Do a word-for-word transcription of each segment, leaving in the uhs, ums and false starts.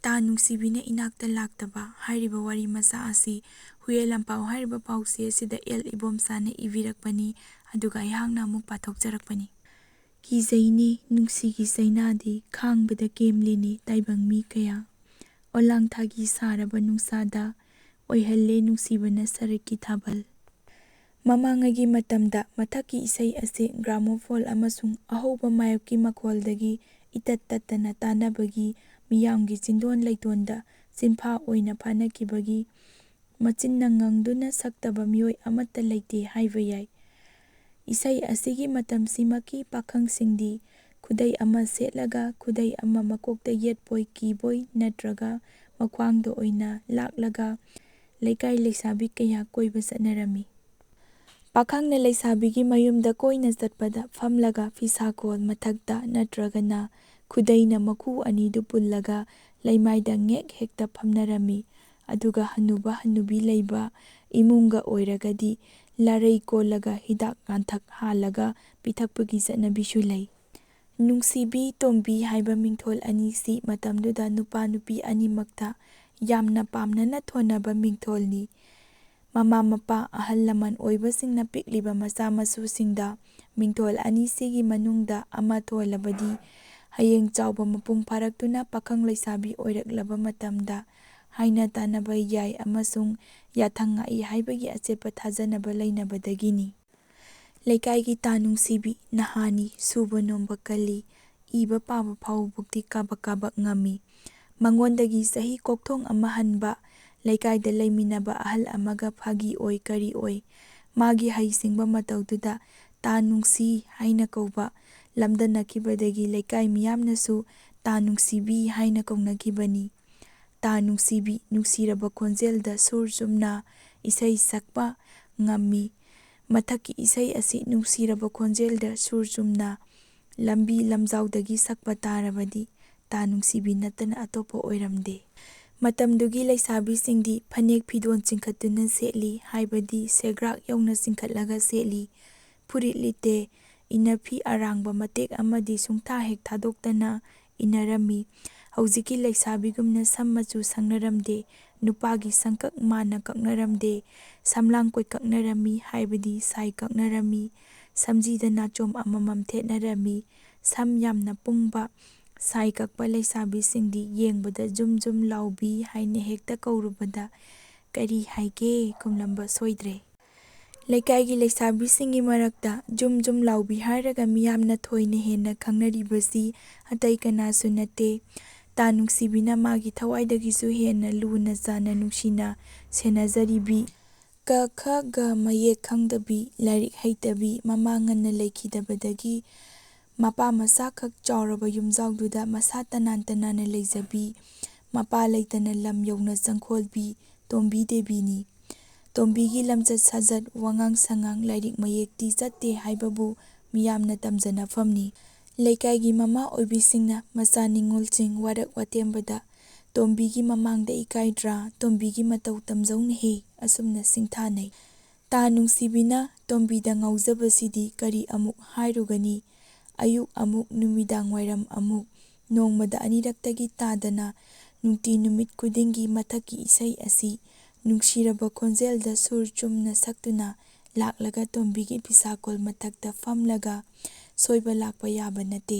ꯇꯥ ꯅꯨꯡꯁꯤꯕꯤꯅ ꯏꯅꯥꯛꯇ ꯂꯥꯛꯇꯕ ꯍꯥꯏꯔꯤꯕ ꯋꯥꯔꯤ ꯃꯆꯥ ꯑꯁꯤ ꯍꯨꯏꯌꯦ ꯂꯝꯄꯥꯎ ꯍꯥꯏꯔꯤꯕ ꯄꯥꯎꯆꯦ ꯑꯁꯤꯗ ꯑꯦꯜ ꯏꯕꯣꯝꯆꯥꯅ ꯏꯕꯤꯔꯛꯄꯅꯤ꯫ ꯑꯗꯨꯒ ꯑꯩꯍꯥꯛꯅ ꯑꯃꯨꯛ ꯄꯥꯊꯣꯛꯆꯔꯛꯄꯅꯤ꯫ ꯀꯤꯖꯩꯅꯦ ꯅꯨꯡꯁꯤꯒꯤ ꯆꯩꯅꯥꯗꯤ, ꯈꯥꯡꯕꯗ ꯀꯦꯝꯂꯤꯅꯦ ꯇꯥꯏꯕꯪ ꯃꯤ ꯀꯌꯥ꯫ ꯑꯣꯂꯥꯡꯊꯥꯒꯤ ꯁꯥꯔꯕ ꯅꯨꯡꯁꯥꯗ ꯑꯣꯏꯍꯜꯂꯦ ꯅꯨꯡꯁꯤꯕꯅ ꯁꯔꯤꯛꯀꯤ ꯊꯥꯕꯜ꯫ ꯃꯃꯥꯡꯉꯩꯒꯤ ꯃꯇꯝꯗ ꯃꯊꯛꯀꯤ ꯏꯁꯩ ꯑꯁꯤ ꯒ꯭ꯔꯥꯃꯣꯐꯣꯟ ꯑꯃꯁꯨꯡ ꯑꯍꯧꯕ ꯃꯥꯌꯣꯛꯀꯤ ꯃꯈꯣꯜꯗꯒꯤ ꯏꯇꯠ ꯇꯠꯇꯅ ꯇꯥꯅꯕꯒꯤ ꯃꯤꯌꯥꯝꯒꯤ ꯆꯤꯟꯗꯣꯟ ꯂꯩꯇꯣꯟꯗ ꯆꯤꯟꯐꯥ ꯑꯣꯏꯅ ꯐꯥꯅꯈꯤꯕꯒꯤ ꯃꯆꯤꯟꯅ ꯉꯪꯗꯨꯅ ꯁꯛꯇꯕ ꯃꯤꯑꯣꯏ ꯑꯃꯠꯇ ꯂꯩꯇꯦ ꯍꯥꯏꯕ ꯌꯥꯏ꯫ ꯏꯁꯩ ꯑꯁꯤꯒꯤ ꯃꯇꯝꯁꯤꯃꯛꯀꯤ ꯄꯥꯈꯪꯁꯤꯡꯗꯤ ꯈꯨꯗꯩ ꯑꯃ ꯁꯦꯠꯂꯒ, ꯈꯨꯗꯩ ꯑꯃ ꯃꯀꯣꯛꯇ ꯌꯦꯠꯄꯣꯏ ꯀꯤꯕꯣꯏ ꯅꯠꯇ꯭ꯔꯒ ꯃꯈ꯭ꯋꯥꯡꯗ ꯑꯣꯏꯅ ꯂꯥꯛꯂꯒ ꯂꯩꯀꯥꯏ ꯂꯩꯁꯥꯕꯤ ꯀꯌꯥ ꯀꯣꯏꯕ ꯆꯠꯅꯔꯝꯃꯤ꯫ ꯄꯥꯈꯪꯅ ꯂꯩꯁꯥꯕꯤꯒꯤ ꯃꯌꯨꯝꯗ ꯀꯣꯏꯅ ꯆꯠꯄꯗ ꯐꯝꯂꯒ ꯐꯤꯁꯥꯀꯣꯜ ꯃꯊꯛꯇ ꯅꯠꯇ꯭ꯔꯒꯅ ꯈꯨꯗꯩꯅ ꯃꯈꯨ ꯑꯅꯤꯗꯨ ꯄꯨꯜꯂꯒ ꯂꯩꯃꯥꯏꯗ ꯉꯦꯛ ꯍꯦꯛꯇ ꯐꯝꯅꯔꯝꯃꯤ꯫ ꯑꯗꯨꯒ ꯍꯅꯨꯕ ꯍꯅꯨꯕꯤ ꯂꯩꯕ ꯏꯃꯨꯡꯒ ꯑꯣꯏꯔꯒꯗꯤ ꯂꯥꯔꯩ ꯀꯣꯜꯂꯒ ꯍꯤꯗꯥꯛ ꯂꯥꯡꯊꯛ ꯍꯥꯜꯂꯒ ꯄꯤꯊꯛꯄꯒꯤ ꯆꯠꯅꯕꯤꯁꯨ ꯂꯩ꯫ ꯅꯨꯡꯁꯤꯕꯤ ꯇꯣꯝꯕꯤ ꯍꯥꯏꯕ ꯃꯤꯡꯊꯣꯜ ꯑꯅꯤꯁꯤ ꯃꯇꯝꯗꯨꯗ ꯅꯨꯄꯥ ꯅꯨꯄꯤ ꯑꯅꯤꯃꯛꯇ ꯌꯥꯝꯅ ꯄꯥꯝꯅꯅ ꯊꯣꯟꯅꯕ ꯃꯤꯡꯊꯣꯜꯅꯤ꯫ ꯃꯃꯥ ꯃꯄꯥ ꯑꯍꯜ ꯂꯃꯟ ꯑꯣꯏꯕꯁꯤꯡꯅ ꯄꯤꯛꯂꯤꯕ ꯃꯆꯥ ꯃꯁꯨꯁꯤꯡꯗ ꯃꯤꯡꯊꯣꯜ ꯑꯅꯤꯁꯤꯒꯤ ꯃꯅꯨꯡꯗ ꯑꯃ ꯊꯣꯜꯂꯕꯗꯤ ꯍꯌꯦꯡ ꯆꯥꯎꯕ ꯃꯄꯨꯡ ꯐꯥꯔꯛꯇꯨꯅ ꯄꯥꯈꯪ ꯂꯩꯁꯥꯕꯤ ꯑꯣꯏꯔꯛꯂꯕ ꯃꯇꯝꯗ ꯍꯥꯏꯅ ꯇꯥꯅꯕ ꯌꯥꯏ ꯑꯃꯁꯨꯡ ꯌꯥꯊꯪ ꯉꯥꯛꯏ ꯍꯥꯏꯕꯒꯤ ꯑꯆꯦꯠꯄ ꯊꯥꯖꯅꯕ ꯂꯩꯅꯕꯗꯒꯤꯅꯤ꯫ ꯂꯩꯀꯥꯏꯒꯤ ꯇꯥ ꯅꯨꯡꯁꯤꯕꯤ ꯅꯍꯥꯅꯤ, ꯁꯨꯕ ꯅꯣꯝꯕ ꯀꯜꯂꯤ, ꯏꯕ ꯄꯥꯕ ꯐꯥꯎꯕꯕꯨꯛꯇꯤ ꯀꯥꯕꯛ ꯀꯥꯕꯛ ꯉꯝꯃꯤ꯫ ꯃꯉꯣꯟꯗꯒꯤ ꯆꯍꯤ ꯀꯣꯛꯊꯣꯡ ꯑꯃ ꯍꯟꯕ ꯂꯩꯀꯥꯏꯗ ꯂꯩꯃꯤꯟꯅꯕ ꯑꯍꯜ ꯑꯃꯒ ꯐꯥꯒꯤ ꯑꯣꯏ ꯀꯔꯤ ꯑꯣꯏ, ꯃꯥꯒꯤ ꯍꯩꯁꯤꯡꯕ ꯃꯇꯧꯗꯨꯗ ꯇꯥ ꯅꯨꯡꯁꯤ ꯍꯥꯏꯅ ꯀꯧꯕ ꯂꯝꯗꯅꯈꯤꯕꯗꯒꯤ ꯂꯩꯀꯥꯏ ꯃꯤꯌꯥꯝꯅꯁꯨ ꯇꯥ ꯅꯨꯡꯁꯤꯕꯤ ꯍꯥꯏꯅ ꯀꯧꯅꯈꯤꯕꯅꯤ꯫ ꯇꯥ ꯅꯨꯡꯁꯤꯕꯤ ꯅꯨꯡꯁꯤꯔꯕ ꯈꯣꯟꯖꯦꯜꯗ ꯁꯨꯔ ꯆꯨꯝꯅ ꯏꯁꯩ ꯁꯛꯄ ꯉꯝꯃꯤ꯫ ꯃꯊꯛꯀꯤ ꯏꯁꯩ ꯑꯁꯤ ꯅꯨꯡꯁꯤꯔꯕ ꯈꯣꯟꯖꯦꯜꯗ ꯁꯨꯔ ꯆꯨꯝꯅ ꯂꯝꯕꯤ ꯂꯝꯖꯥꯎꯗꯒꯤ ꯁꯛꯄ ꯇꯥꯔꯕꯗꯤ ꯇꯥ ꯅꯨꯡꯁꯤꯕꯤ ꯅꯠꯇꯅ ꯑꯇꯣꯞꯄ ꯑꯣꯏꯔꯝꯗꯦ꯫ ꯃꯇꯝꯗꯨꯒꯤ ꯂꯩꯁꯥꯕꯤꯁꯤꯡꯗꯤ ꯐꯅꯦꯛ ꯐꯤꯗꯣꯟ ꯆꯤꯡꯈꯠꯇꯨꯅ ꯁꯦꯠꯂꯤ, ꯍꯥꯏꯕꯗꯤ ꯁꯦꯒ꯭ꯔꯥꯛ ꯌꯧꯅ ꯆꯤꯡꯈꯠꯂꯒ ꯁꯦꯠꯂꯤ꯫ ꯐꯨꯔꯤꯠ ꯂꯤꯠꯇꯦ꯫ ꯏꯟꯅꯐꯤ ꯑꯔꯥꯡꯕ ꯃꯇꯦꯛ ꯑꯃꯗꯤ ꯁꯨꯡꯊꯥ ꯍꯦꯛ ꯊꯥꯗꯣꯛꯇꯅ ꯏꯟꯅꯔꯝꯃꯤ꯫ ꯍꯧꯖꯤꯛꯀꯤ ꯂꯩꯁꯥꯕꯤꯒꯨꯝꯅ ꯁꯝ ꯃꯆꯨ ꯁꯪꯅꯔꯝꯗꯦ, ꯅꯨꯄꯥꯒꯤ ꯁꯪꯀꯛ ꯃꯥꯅ ꯀꯛꯅꯔꯝꯗꯦ꯫ ꯁꯝꯂꯥꯡ ꯀꯣꯏ ꯀꯛꯅꯔꯝꯃꯤ, ꯍꯥꯏꯕꯗꯤ ꯁꯥꯏ ꯀꯛꯅꯔꯝꯃꯤ꯫ ꯁꯝꯖꯤꯗ ꯅꯥꯆꯣꯝ ꯑꯃꯃꯝ ꯊꯦꯠꯅꯔꯝꯃꯤ꯫ ꯁꯝ ꯌꯥꯝꯅ ꯄꯨꯡꯕ, ꯁꯥꯏ ꯀꯛꯄ ꯂꯩꯁꯥꯕꯤꯁꯤꯡꯗꯤ ꯌꯦꯡꯕꯗ ꯖꯨꯝ ꯖꯨꯝ ꯂꯥꯎꯕꯤ ꯍꯥꯏꯅ ꯍꯦꯛꯇ ꯀꯧꯔꯨꯕꯗ ꯀꯔꯤ ꯍꯥꯏꯒꯦ ꯈꯨꯝꯂꯝꯕ ꯁꯣꯏꯗ꯭ꯔꯦ꯫ ꯂꯩꯀꯥꯏꯒꯤ ꯂꯩꯁꯥꯕꯤꯁꯤꯡꯒꯤ ꯃꯔꯛꯇ ꯖꯨꯝ ꯖꯨꯝ ꯂꯥꯎꯕꯤ ꯍꯥꯏꯔꯒ ꯃꯤꯌꯥꯝꯅ ꯊꯣꯏꯅ ꯍꯦꯟꯅ ꯈꯪꯅꯔꯤꯕꯁꯤ ꯑꯇꯩ ꯀꯅꯥꯁꯨ ꯅꯠꯇꯦ, ꯇꯥ ꯅꯨꯡꯁꯤꯕꯤꯅ ꯃꯥꯒꯤ ꯊꯋꯥꯏꯗꯒꯤꯁꯨ ꯍꯦꯟꯅ ꯂꯨꯅ ꯆꯥꯟꯅ ꯅꯨꯡꯁꯤꯅ ꯁꯦꯟꯅꯖꯔꯤꯕꯤ꯫ ꯀ ꯈ ꯒ ꯃꯌꯦꯛ ꯈꯪꯗꯕꯤ, ꯂꯥꯏꯔꯤꯛ ꯍꯩꯇꯕꯤ, ꯃꯃꯥ ꯉꯟꯅ ꯂꯩꯈꯤꯗꯕꯗꯒꯤ ꯃꯄꯥ ꯃꯆꯥꯈꯛ ꯆꯥꯎꯔꯕ ꯌꯨꯝꯖꯥꯎꯗꯨꯗ ꯃꯁꯥ ꯇꯅꯥꯟ ꯇꯅꯥꯟꯅ ꯂꯩꯖꯕꯤ, ꯃꯄꯥ ꯂꯩꯇꯅ ꯂꯝ ꯌꯧꯅ ꯆꯪꯈꯣꯜꯕꯤ ꯇꯣꯝꯕꯤ ꯗꯦꯕꯤꯅꯤ꯫ ꯇꯣꯝꯕꯤꯒꯤ ꯂꯝꯆꯠ ꯁꯥꯖꯠ, ꯋꯥꯉꯥꯡ ꯁꯉꯥꯡ, ꯂꯥꯏꯔꯤꯛ ꯃꯌꯦꯛꯇꯤ ꯆꯠꯇꯦ ꯍꯥꯏꯕꯕꯨ ꯃꯤꯌꯥꯝꯅ ꯇꯝꯖꯅꯐꯝꯅꯤ꯫ ꯂꯩꯀꯥꯏꯒꯤ ꯃꯃꯥ ꯑꯣꯏꯕꯤꯁꯤꯡꯅ ꯃꯆꯥ ꯅꯤꯡꯉꯣꯜꯁꯤꯡ ꯋꯥꯔꯛ ꯋꯥꯇꯦꯝꯕꯗ "ꯇꯣꯝꯕꯤꯒꯤ ꯃꯃꯥꯡꯗ ꯏꯀꯥꯏꯗ꯭ꯔꯥ? ꯇꯣꯝꯕꯤꯒꯤ ꯃꯇꯧ ꯇꯝꯖꯧꯅꯦꯍꯦ" ꯑꯁꯨꯝꯅ ꯁꯤꯡꯊꯥꯅꯩ꯫ ꯇꯥ ꯅꯨꯡꯁꯤꯕꯤꯅ ꯇꯣꯝꯕꯤꯗ ꯉꯥꯎꯖꯕꯁꯤꯗꯤ ꯀꯔꯤ ꯑꯃꯨꯛ ꯍꯥꯏꯔꯨꯒꯅꯤ? ꯑꯌꯨꯛ ꯑꯃꯨꯛ, ꯅꯨꯃꯤꯗꯥꯡ ꯋꯥꯏꯔꯝ ꯑꯃꯨꯛ, ꯅꯣꯡꯃꯗ ꯑꯅꯤꯔꯛꯇꯒꯤ ꯇꯥꯗꯅ ꯅꯨꯡꯇꯤ ꯅꯨꯃꯤꯠ ꯈꯨꯗꯤꯡꯒꯤ ꯃꯊꯛꯀꯤ ꯏꯁꯩ ꯑꯁꯤ ꯅꯨꯡꯁꯤꯔꯕ ꯈꯣꯟꯖꯦꯜꯗ ꯁꯨꯔ ꯆꯨꯝꯅ ꯁꯛꯇꯨꯅ ꯂꯥꯛꯂꯒ ꯇꯣꯝꯕꯤꯒꯤ ꯐꯤꯁꯥꯀꯣꯜ ꯃꯊꯛꯇ ꯐꯝꯂꯒ ꯁꯣꯏꯕ ꯂꯥꯛꯄ ꯌꯥꯕ ꯅꯠꯇꯦ꯫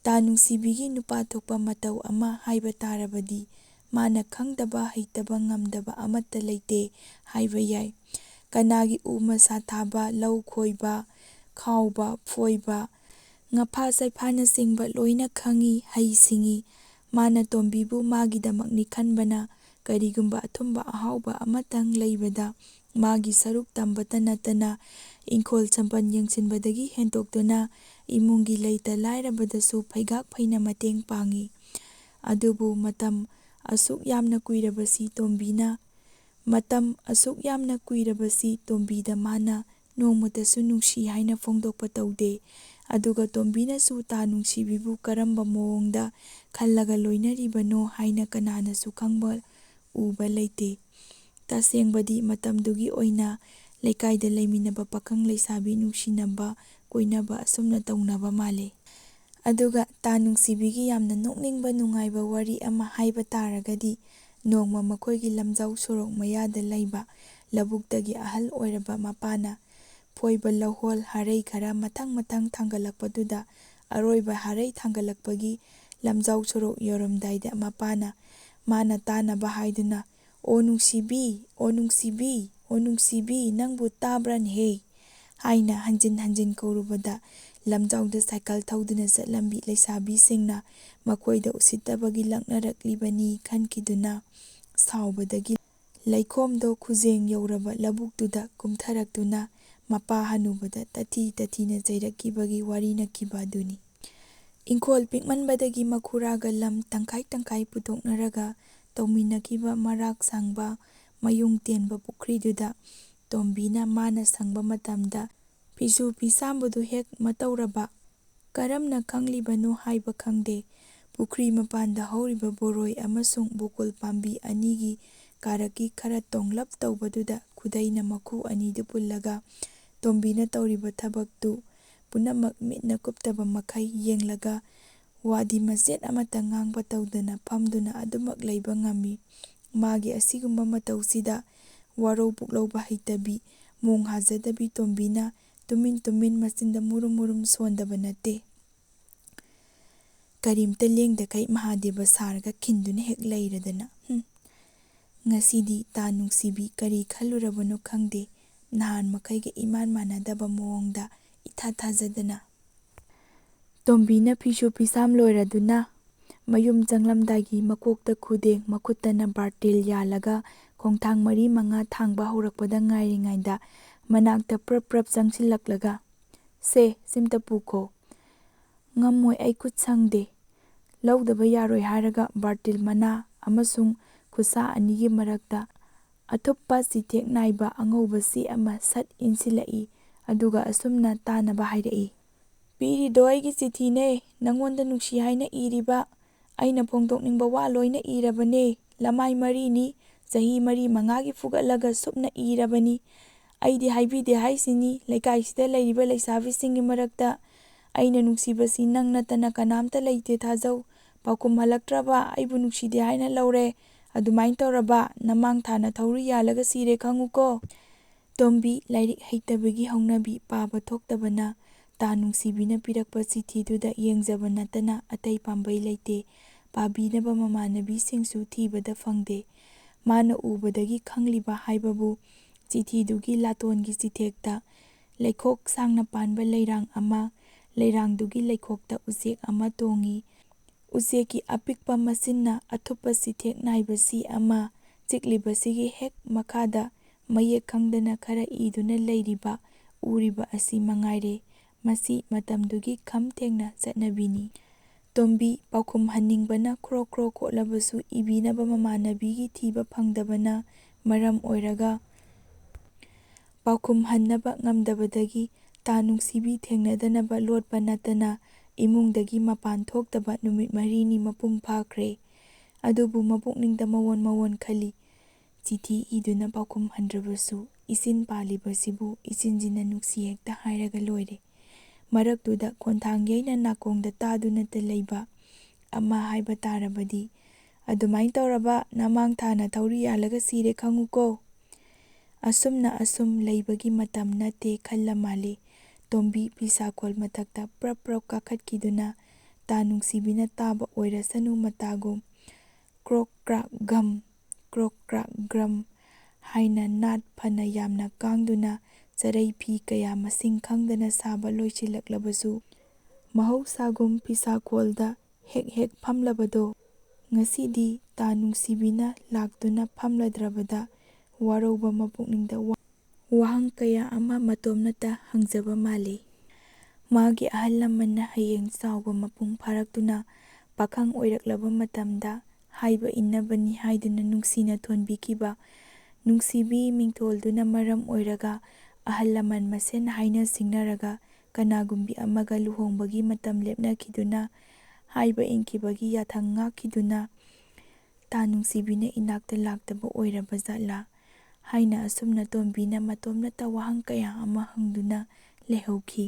ꯇꯥ ꯅꯨꯡꯁꯤꯕꯤꯒꯤ ꯅꯨꯄꯥ ꯊꯣꯛꯄ ꯃꯇꯧ ꯑꯃ ꯍꯥꯏꯕ ꯇꯥꯔꯕꯗꯤ ꯃꯥꯅ ꯈꯪꯗꯕ, ꯍꯩꯇꯕ, ꯉꯝꯗꯕ ꯑꯃꯠꯇ ꯂꯩꯇꯦ ꯍꯥꯏꯕ ꯌꯥꯏ꯫ ꯀꯅꯥꯒꯤ ꯎ ꯃꯁꯥ ꯊꯥꯕ, ꯂꯧ ꯈꯣꯏꯕ, ꯈꯥꯎꯕ, ꯐꯣꯏꯕ, ꯉꯥꯐꯥ ꯆꯩꯐꯥꯅꯆꯤꯡꯕ ꯂꯣꯏꯅ ꯈꯪꯏ, ꯍꯩ ꯁꯤꯡꯏ꯫ ꯃꯥꯅ ꯇꯣꯝꯕꯤꯕꯨ ꯃꯥꯒꯤꯗꯃꯛꯅꯤ ꯈꯟꯕꯅ ꯀꯔꯤꯒꯨꯝꯕ ꯑꯊꯨꯝꯕ ꯑꯍꯥꯎꯕ ꯑꯃꯇꯪ ꯂꯩꯕꯗ ꯃꯥꯒꯤ ꯁꯔꯨꯛ ꯇꯝꯕꯇ ꯅꯠꯇꯅ ꯏꯪꯈꯣꯜ ꯁꯝꯕꯜ ꯌꯦꯡꯁꯤꯟꯕꯗꯒꯤ ꯍꯦꯟꯗꯣꯛꯇꯨꯅ ꯏꯃꯨꯡꯒꯤ ꯂꯩꯇ ꯂꯥꯏꯔꯕꯗꯁꯨ ꯐꯩꯒꯥꯛ ꯐꯩꯅ ꯃꯇꯦꯡ ꯄꯥꯡꯏ꯫ ꯑꯗꯨꯕꯨ ꯃꯇꯝ ꯑꯁꯨꯛ ꯌꯥꯝꯅ ꯀꯨꯏꯔꯕꯁꯤ ꯇꯣꯝꯕꯤꯅ, ꯃꯇꯝ ꯑꯁꯨꯛ ꯌꯥꯝꯅ ꯀꯨꯏꯔꯕꯁꯤ ꯇꯣꯝꯕꯤꯗ ꯃꯥꯅ ꯅꯣꯡꯃꯇꯁꯨ ꯅꯨꯡꯁꯤ ꯍꯥꯏꯅ ꯐꯣꯡꯗꯣꯛꯄ ꯇꯧꯗꯦ꯫ ꯑꯗꯨꯒ ꯇꯣꯝꯕꯤꯅꯁꯨ ꯇꯥ ꯅꯨꯡꯁꯤꯕꯤꯕꯨ ꯀꯔꯝꯕ ꯃꯑꯣꯡꯗ ꯈꯜꯂꯒ ꯂꯣꯏꯅꯔꯤꯕꯅꯣ ꯍꯥꯏꯅ ꯀꯅꯥꯅꯁꯨ ꯈꯪꯕ ꯎꯕ ꯂꯩꯇꯦ꯫ ꯇꯁꯦꯡꯕꯗꯤ ꯃꯇꯝꯗꯨꯒꯤ ꯑꯣꯏꯅ ꯂꯩꯀꯥꯏꯗ ꯂꯩꯃꯤꯟꯅꯕ ꯄꯥꯈꯪ ꯂꯩꯁꯥꯕꯤ ꯅꯨꯡꯁꯤꯅꯕ, ꯀꯣꯏꯅꯕ ꯑꯁꯨꯝꯅ ꯇꯧꯅꯕ ꯃꯥꯜꯂꯦ꯫ ꯑꯗꯨꯒ ꯇꯥ ꯅꯨꯡꯁꯤꯕꯤꯒꯤ ꯌꯥꯝꯅ ꯅꯣꯛꯅꯤꯡꯕ ꯅꯨꯡꯉꯥꯏꯕ ꯋꯥꯔꯤ ꯑꯃ ꯍꯥꯏꯕ ꯇꯥꯔꯒꯗꯤ, ꯅꯣꯡꯃ ꯃꯈꯣꯏꯒꯤ ꯂꯝꯖꯥꯎ ꯁꯣꯔꯣꯛ ꯃꯌꯥꯗ ꯂꯩꯕ ꯂꯧꯕꯨꯛꯇꯒꯤ ꯑꯍꯜ ꯑꯣꯏꯔꯕ ꯃꯄꯥꯅ ꯐꯣꯏꯕ ꯂꯧꯍꯣꯜ ꯍꯔꯩ ꯈꯔ ꯃꯊꯪ ꯃꯊꯪ ꯊꯥꯡꯒꯠꯂꯛꯄꯗꯨꯗ, ꯑꯔꯣꯏꯕ ꯍꯔꯩ ꯊꯥꯡꯒꯠꯂꯛꯄꯒꯤ ꯂꯝꯖꯥꯎ ꯁꯣꯔꯣꯛ ꯌꯧꯔꯝꯗꯥꯏꯗ ꯃꯄꯥꯅ ꯃꯥꯅ ꯇꯥꯅꯕ ꯍꯥꯏꯗꯨꯅ, "ꯑꯣ ꯅꯨꯡꯁꯤꯕꯤ, ꯑꯣ ꯅꯨꯡꯁꯤꯕꯤ, ꯑꯣ ꯅꯨꯡꯁꯤꯕꯤ, ꯅꯪꯕꯨ ꯇꯥꯕ꯭ꯔꯥꯅꯦꯍꯦ?" ꯍꯥꯏꯅ ꯍꯟꯖꯤꯟ ꯍꯟꯖꯤꯟ ꯀꯧꯔꯨꯕꯗ, ꯂꯝꯖꯥꯎꯗ ꯁꯥꯏꯀꯜ ꯊꯧꯗꯨꯅ ꯆꯠꯂꯝꯕꯤ ꯂꯩꯁꯥꯕꯤꯁꯤꯡꯅ ꯃꯈꯣꯏꯗ ꯎꯁꯤꯠꯇꯕꯒꯤ ꯂꯛꯅꯔꯛꯂꯤꯕꯅꯤ ꯈꯟꯈꯤꯗꯨꯅ, ꯁꯥꯎꯕꯗꯒꯤ ꯂꯩꯈꯣꯝꯗꯣ ꯈꯨꯖꯦꯡ ꯌꯧꯔꯕ ꯂꯧꯕꯨꯛꯇꯨꯗ ꯀꯨꯝꯊꯔꯛꯇꯨꯅ, ꯃꯄꯥ ꯍꯅꯨꯕꯗ ꯇꯊꯤ ꯇꯊꯤꯅ ꯆꯩꯔꯛꯈꯤꯕꯒꯤ ꯋꯥꯔꯤ ꯅꯛꯈꯤꯕ ꯑꯗꯨꯅꯤ꯫ ꯏꯪꯈꯣꯜ ꯄꯤꯛꯃꯟꯕꯗꯒꯤ ꯃꯈꯨꯔꯥꯒ ꯂꯝ ꯇꯪꯈꯥꯏ ꯇꯪꯈꯥꯏ ꯄꯨꯊꯣꯛꯅꯔꯒ ꯇꯧꯃꯤꯟꯅꯈꯤꯕ ꯃꯔꯥꯛ ꯁꯥꯡꯕ ꯃꯌꯨꯡ ꯇꯦꯟꯕ ꯄꯨꯈ꯭ꯔꯤꯗꯨꯗ ꯇꯣꯝꯕꯤꯅ ꯃꯥꯅ ꯁꯪꯕ ꯃꯇꯝꯗ ꯐꯤꯁꯨ ꯐꯤꯁꯥꯝꯕꯗꯨ ꯍꯦꯛ ꯃꯇꯧꯔꯕ꯫ ꯀꯔꯝꯅ ꯈꯪꯂꯤꯕꯅꯣ ꯍꯥꯏꯕ ꯈꯪꯗꯦ, ꯄꯨꯈ꯭ꯔꯤ ꯃꯄꯥꯟꯗ ꯍꯧꯔꯤꯕ ꯕꯣꯔꯣꯏ ꯑꯃꯁꯨꯡ ꯕꯣꯀꯨꯜ ꯄꯥꯝꯕꯤ ꯑꯅꯤꯒꯤ ꯀꯥꯔꯛꯀꯤ ꯈꯔ ꯇꯣꯡꯂꯞ ꯇꯧꯕꯗꯨꯗ ꯈꯨꯗꯩꯅ ꯃꯈꯨ ꯑꯅꯤꯗꯨ ꯄꯨꯜꯂꯒ ꯇꯣꯝꯕꯤꯅ ꯇꯧꯔꯤꯕ ꯊꯕꯛꯇꯨ ꯄꯨꯝꯅꯃꯛ ꯃꯤꯠꯅ ꯀꯨꯞꯇꯕ ꯃꯈꯩ ꯌꯦꯡꯂꯒ, ꯋꯥꯗꯤ ꯃꯆꯦꯠ ꯑꯃꯠꯇ ꯉꯥꯡꯕ ꯇꯧꯗꯅ ꯐꯝꯗꯨꯅ ꯑꯗꯨꯃꯛ ꯂꯩꯕ ꯉꯝꯃꯤ꯫ ꯃꯥꯒꯤ ꯑꯁꯤꯒꯨꯝꯕ ꯃꯇꯧꯁꯤꯗ ꯋꯥꯔꯧ ꯄꯨꯛꯂꯧꯕ ꯍꯩꯇꯕꯤ, ꯃꯣꯡ ꯍꯥꯖꯗꯕꯤ ꯇꯣꯝꯕꯤꯅ ꯇꯨꯃꯤꯟ ꯇꯨꯃꯤꯟ ꯃꯆꯤꯟꯗ ꯃꯨꯔꯨꯝ ꯃꯨꯔꯨꯝ ꯁꯣꯟꯗꯕ ꯅꯠꯇꯦ꯫ ꯀꯔꯤꯝꯇ ꯂꯦꯡꯗꯈꯩ ꯃꯍꯥꯗꯦꯕ ꯁꯥꯔꯒ ꯈꯤꯟꯗꯨꯅ ꯍꯦꯛ ꯂꯩꯔꯗꯅ꯫ ꯍꯨꯝ꯫ ꯉꯁꯤꯗꯤ ꯇꯥ ꯅꯨꯡꯁꯤꯕꯤ ꯀꯔꯤ ꯈꯜꯂꯨꯔꯕꯅꯣ ꯈꯪꯗꯦ, ꯅꯍꯥꯟ ꯃꯈꯩꯒ ꯏꯃꯥꯟ ꯃꯥꯟꯅꯗꯕ ꯃꯑꯣꯡꯗ ꯏꯊꯥ ꯊꯥꯖꯗꯅ꯫ ꯇꯣꯝꯕꯤꯅ ꯐꯤꯁꯨ ꯐꯤꯁꯥꯝ ꯂꯣꯏꯔꯗꯨꯅ ꯃꯌꯨꯝ ꯆꯪꯂꯝꯗꯥꯏꯒꯤ ꯃꯀꯣꯛꯇ ꯈꯨꯗꯦꯡ, ꯃꯈꯨꯠꯇꯅ ꯕꯥꯔꯇꯤꯜ ꯌꯥꯜꯂꯒ ꯈꯣꯡꯊꯥꯡ ꯃꯔꯤ ꯃꯉꯥ ꯊꯥꯡꯕ ꯍꯧꯔꯛꯄꯗ ꯉꯥꯏꯔꯤꯉꯩꯗ ꯃꯅꯥꯛꯇ ꯄ꯭ꯔꯞ ꯄ꯭ꯔꯞ ꯆꯪꯁꯤꯜꯂꯛꯂꯒ, "ꯁꯦ, ꯁꯤꯝꯇ ꯄꯨꯈꯣ꯫" "ꯉꯝꯃꯣꯏ, ꯑꯩ ꯈꯨꯠ ꯁꯪꯗꯦ꯫" ꯂꯧꯗꯕ ꯌꯥꯔꯣꯏ ꯍꯥꯏꯔꯒ ꯕꯥꯔꯇꯤꯜ ꯃꯅꯥ ꯑꯃꯁꯨꯡ ꯈꯨꯠꯁꯥ ꯑꯅꯤꯒꯤ ꯃꯔꯛꯇ ꯑꯊꯨꯞꯄ ꯆꯤꯊꯦꯛ ꯅꯥꯏꯕ ꯑꯉꯧꯕ ꯆꯦ ꯑꯃ ꯁꯠ ꯏꯟꯁꯤꯜꯂꯛꯏ, ꯑꯗꯨꯒ ꯑꯁꯨꯝꯅ ꯇꯥꯅꯕ ꯍꯥꯏꯔꯛꯏ, "ꯄꯤꯔꯤꯗꯣ ꯑꯩꯒꯤ ꯆꯤꯊꯤꯅꯦ, ꯅꯪꯉꯣꯟꯗ ꯅꯨꯡꯁꯤ ꯍꯥꯏꯅ ꯏꯔꯤꯕ꯫ ꯑꯩꯅ ꯐꯣꯡꯗꯣꯛꯅꯤꯡꯕ ꯋꯥ ꯂꯣꯏꯅ ꯏꯔꯕꯅꯦ, ꯂꯃꯥꯏ ꯃꯔꯤꯅꯤ, ꯆꯍꯤ ꯃꯔꯤ ꯃꯉꯥꯒꯤ ꯐꯨꯒꯠꯂꯒ ꯁꯨꯞꯅ ꯏꯔꯕꯅꯤ꯫ ꯑꯩꯗꯤ ꯍꯥꯏꯕꯤꯗꯦ ꯍꯥꯏꯁꯤꯅꯤ, ꯂꯩꯀꯥꯏꯁꯤꯗ ꯂꯩꯔꯤꯕ ꯂꯩꯁꯥꯕꯤꯁꯤꯡꯒꯤ ꯃꯔꯛꯇ ꯑꯩꯅ ꯅꯨꯡꯁꯤꯕꯁꯤ ꯅꯪ ꯅꯠꯇꯅ ꯀꯅꯥꯝꯇ ꯂꯩꯇꯦ ꯊꯥꯖꯧ꯫ ꯄꯥꯎꯈꯨꯝ ꯍꯜꯂꯛꯇ꯭ꯔꯕ ꯑꯩꯕꯨ ꯅꯨꯡꯁꯤꯗꯦ ꯍꯥꯏꯅ ꯂꯧꯔꯦ꯫ ꯑꯗꯨꯃꯥꯏꯅ ꯇꯧꯔꯕ ꯅꯃꯥꯡ ꯊꯥꯅ ꯊꯧꯔꯤ ꯌꯥꯜꯂꯒ ꯁꯤꯔꯦ ꯈꯪꯉꯨꯀꯣ꯫ ꯇꯣꯝꯕꯤ, ꯂꯥꯏꯔꯤꯛ ꯍꯩꯇꯕꯒꯤ ꯍꯧꯅꯕꯤ, ꯄꯥꯕ ꯊꯣꯛꯇꯕꯅ ꯇꯥ ꯅꯨꯡꯁꯤꯕꯤꯅ ꯄꯤꯔꯛꯄ ꯆꯤꯊꯤꯗꯨꯗ ꯌꯦꯡꯖꯕ ꯅꯠꯇꯅ ꯑꯇꯩ ꯄꯥꯝꯕꯩ ꯂꯩꯇꯦ꯫ ꯄꯥꯕꯤꯅꯕ ꯃꯃꯥꯟꯅꯕꯤꯁꯤꯡꯁꯨ ꯊꯤꯕꯗ ꯐꯪꯗꯦ꯫ ꯃꯥꯅ ꯎꯕꯗꯒꯤ ꯈꯪꯂꯤꯕ ꯍꯥꯏꯕꯕꯨ ꯆꯤꯊꯤꯗꯨꯒꯤ ꯂꯥꯇꯣꯟꯒꯤ ꯆꯤꯊꯦꯛꯇ ꯂꯩꯈꯣꯛ ꯁꯥꯡꯅ ꯄꯥꯟꯕ ꯂꯩꯔꯥꯡ ꯑꯃ, ꯂꯩꯔꯥꯡꯗꯨꯒꯤ ꯂꯩꯈꯣꯛꯇ ꯎꯆꯦꯛ ꯑꯃ ꯇꯣꯡꯏ꯫ ꯎꯆꯦꯛꯀꯤ ꯑꯄꯤꯛꯄ ꯃꯆꯤꯟꯅ ꯑꯊꯨꯞꯄ ꯆꯤꯊꯦꯛ ꯅꯥꯏꯕ ꯁꯤ ꯑꯃ ꯆꯤꯛꯂꯤꯕꯁꯤꯒꯤ ꯍꯦꯛ ꯃꯈꯥꯗ ꯃꯌꯦꯛ ꯈꯪꯗꯅ ꯈꯔ ꯏꯗꯨꯅ ꯂꯩꯔꯤꯕ, ꯎꯔꯤꯕ ꯑꯁꯤ ꯃꯉꯥꯏꯔꯦ꯫ ꯃꯁꯤ ꯃꯇꯝꯗꯨꯒꯤ ꯈꯝ ꯊꯦꯡꯅ ꯆꯠꯅꯕꯤꯅꯤ꯫ ꯇꯣꯝꯕꯤ, ꯄꯥꯎꯈꯨꯝ ꯍꯟꯅꯤꯡꯕꯅ ꯈ꯭ꯔꯣꯛ ꯈ꯭ꯔꯣꯛ ꯈꯣꯠꯂꯕꯁꯨ ꯏꯕꯤꯅꯕ ꯃꯃꯥꯟꯅꯕꯤꯒꯤ ꯊꯤꯕ ꯐꯪꯗꯕꯅ ꯃꯔꯝ ꯑꯣꯏꯔꯒ ꯄꯥꯎꯈꯨꯝ ꯍꯟꯅꯕ ꯉꯝꯗꯕꯗꯒꯤ ꯇꯥ ꯅꯨꯡꯁꯤꯕꯤ ꯊꯦꯡꯅꯗꯅꯕ ꯂꯣꯠꯄ ꯅꯠꯇꯅ ꯏꯃꯨꯡꯗꯒꯤ ꯃꯄꯥꯟ ꯊꯣꯛꯇꯕ ꯅꯨꯃꯤꯠ ꯃꯔꯤꯅꯤ ꯃꯄꯨꯡ ꯐꯥꯈ꯭ꯔꯦ꯫ ꯑꯗꯨꯕꯨ ꯃꯄꯨꯛꯅꯤꯡꯗ ꯃꯋꯣꯟ ꯃꯋꯣꯟ ꯈꯜꯂꯤ꯫ ꯆꯤꯊꯤ ꯏꯗꯨꯅ ꯄꯥꯎꯈꯨꯝ ꯍꯟꯗ꯭ꯔꯕꯁꯨ ꯏꯆꯤꯟ ꯄꯥꯜꯂꯤꯕꯁꯤꯕꯨ ꯏꯆꯤꯟꯁꯤꯅ ꯅꯨꯡꯁꯤ ꯍꯦꯛꯇ ꯍꯥꯏꯔꯒ ꯂꯣꯏꯔꯦ꯫ ꯃꯔꯛꯇꯨꯗ ꯈꯣꯟꯊꯥꯡ ꯌꯩꯅ ꯅꯥꯀꯣꯡꯗ ꯇꯥꯗꯨꯅꯇ ꯂꯩꯕ ꯑꯃ ꯍꯥꯏꯕ ꯇꯥꯔꯕꯗꯤ, "ꯑꯗꯨꯃꯥꯏꯅ ꯇꯧꯔꯕ ꯅꯃꯥꯡ ꯊꯥꯅ ꯊꯧꯔꯤ ꯌꯥꯜꯂꯒ ꯁꯤꯔꯦ ꯈꯪꯉꯨꯀꯣ"꯫ ꯑꯁꯨꯝꯅ ꯑꯁꯨꯝ ꯂꯩꯕꯒꯤ ꯃꯇꯝ ꯅꯠꯇꯦ ꯈꯜꯂ ꯃꯥꯜꯂꯤ꯫ ꯇꯣꯝꯕꯤ ꯐꯤꯁꯥꯈꯣꯜ ꯃꯊꯛꯇ ꯄ꯭ꯔꯞ ꯄ꯭ꯔꯞ ꯀꯥꯈꯠꯈꯤꯗꯨꯅ ꯇꯥ ꯅꯨꯡꯁꯤꯕꯤꯅ ꯇꯥꯕ ꯑꯣꯏꯔꯁꯅꯨ ꯃꯇꯥꯒꯨꯝ ꯀ꯭ꯔꯣꯛ ꯀ꯭ꯔꯥꯛ ꯘꯝ, ꯀ꯭ꯔꯣꯛ ꯀ꯭ꯔꯥꯛ ꯒ꯭ꯔꯝ ꯍꯥꯏꯅ ꯅꯥꯠ ꯐꯅ ꯌꯥꯝꯅ ꯀꯥꯡꯗꯨꯅ ꯆꯔꯩ ꯐꯤ ꯀꯌꯥ ꯃꯁꯤꯡ ꯈꯪꯗꯅ ꯁꯥꯕ ꯂꯣꯏꯁꯤꯜꯂꯛꯂꯕꯁꯨ, ꯃꯍꯧꯁꯥꯒꯨꯝ ꯐꯤꯁꯥꯈꯣꯜꯗ ꯍꯦꯛ ꯍꯦꯛ ꯐꯝꯂꯕꯗꯣ, ꯉꯁꯤꯗꯤ ꯇꯥ ꯅꯨꯡꯁꯤꯕꯤꯅ ꯂꯥꯛꯇꯨꯅ ꯐꯝꯂꯗ꯭ꯔꯕꯗ ꯋꯥꯔꯧꯕ ꯃꯄꯨꯛꯅꯤꯡꯗ ꯋꯥ-, ꯋꯥꯍꯪ ꯀꯌꯥ ꯑꯃ ꯃꯇꯣꯝꯅꯇ ꯍꯪꯖꯕ ꯃꯥꯜꯂꯤ꯫ ꯃꯥꯒꯤ ꯑꯍꯜ ꯂꯃꯟꯅ ꯍꯌꯦꯡ ꯆꯥꯎꯕ ꯃꯄꯨꯡ ꯐꯥꯔꯛꯇꯨꯅ ꯄꯥꯈꯪ ꯑꯣꯏꯔꯛꯂꯕ ꯃꯇꯝꯗ ꯍꯥꯏꯕ ꯏꯟꯅꯕꯅꯤ ꯍꯥꯏꯗꯨꯅ ꯅꯨꯡꯁꯤꯅ ꯊꯣꯟꯕꯤꯈꯤꯕ ꯅꯨꯡꯁꯤꯕꯤ ꯃꯤꯡꯊꯣꯜꯗꯨꯅ ꯃꯔꯝ ꯑꯣꯏꯔꯒ ꯑꯍꯜ ꯂꯃꯟ ꯃꯁꯦꯟ ꯍꯥꯏꯅ ꯁꯤꯡꯅꯔꯒ ꯀꯅꯥꯒꯨꯝꯕꯤ ꯑꯃꯒ ꯂꯨꯍꯣꯡꯕꯒꯤ ꯃꯇꯝ ꯂꯦꯞꯅꯈꯤꯗꯨꯅ ꯍꯥꯏꯕ ꯏꯟꯈꯤꯕꯒꯤ ꯌꯥꯊꯪ ꯉꯥꯛꯈꯤꯗꯨꯅ ꯇꯥ ꯅꯨꯡꯁꯤꯕꯤꯅ ꯏꯅꯥꯛꯇ ꯂꯥꯛꯇꯕ ꯑꯣꯏꯔꯕ ꯖꯥꯠꯂꯥ ꯍꯥꯏꯅ ꯑꯁꯨꯝꯅ ꯇꯣꯝꯕꯤꯅ ꯃꯇꯣꯝꯅꯇ ꯋꯥꯍꯪ ꯀꯌꯥ ꯑꯃ ꯍꯪꯗꯨꯅ ꯂꯩꯍꯧꯈꯤ꯫